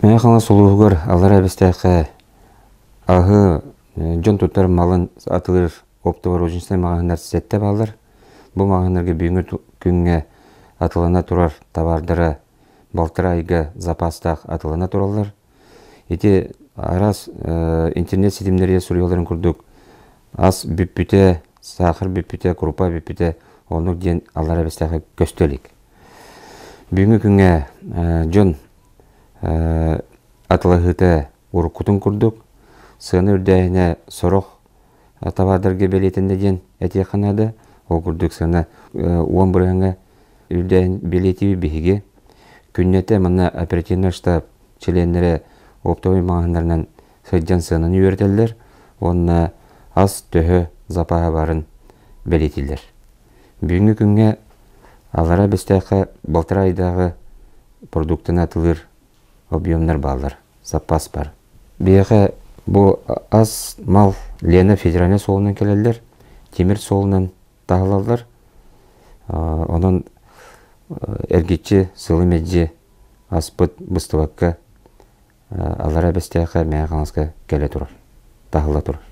Мэҥэ Хаҥалас улууһугар Аллараа Бэстээххэ аһы дьон туттар малын атылыыр оптово-розничнай маҕаһыыннар сэттэ бааллар. Бу маҕаһыыннарга бүгүҥҥү күҥҥэ атылана турар табаардара балтараа ыйга запастаах атылана тураллар. Ити араас интернет ситимнэригэр суруйалларын курдук ас бүппүтэ, саахар бүппүтэ, крупа бүппүтэ оннук диэн Аллараа Бэстээххэ көстө илик. Бүгүҥҥү күҥҥэ дьон атылаһыыта уруккутун курдук, сыана үрдээһинэ сорох табаардарга бэлиэтэннэ диэн этиэххэ наада. Ол курдук сыана 10 бырыһыаҥҥа үрдээһин бэлиэтиибит биһиги. Күннэтэ манна оперативнай штаб чилиэннэрэ оптовай маҕаһыыннарынан сылдьан сыананы үөрэтэллэр уонна ас төһө запаһа баарын бэлиэтииллэр. Бүгүҥҥү күҥҥэ Аллараа Бэстээххэ балтараа ыйдааҕы продуктаны атылыыр объемнар бааллар, саппаас бар. Биһиэхэ бу ас мал Лена федеральнай суолунан кэлэллэр, тимир суолунан таһылаллар. Онон эргиччи сылы мэлдьи аспыт быстыбакка Аллараа Бэстээххэ Мэҥэ Хаҥаласка кэлэ турар, таһылла турар.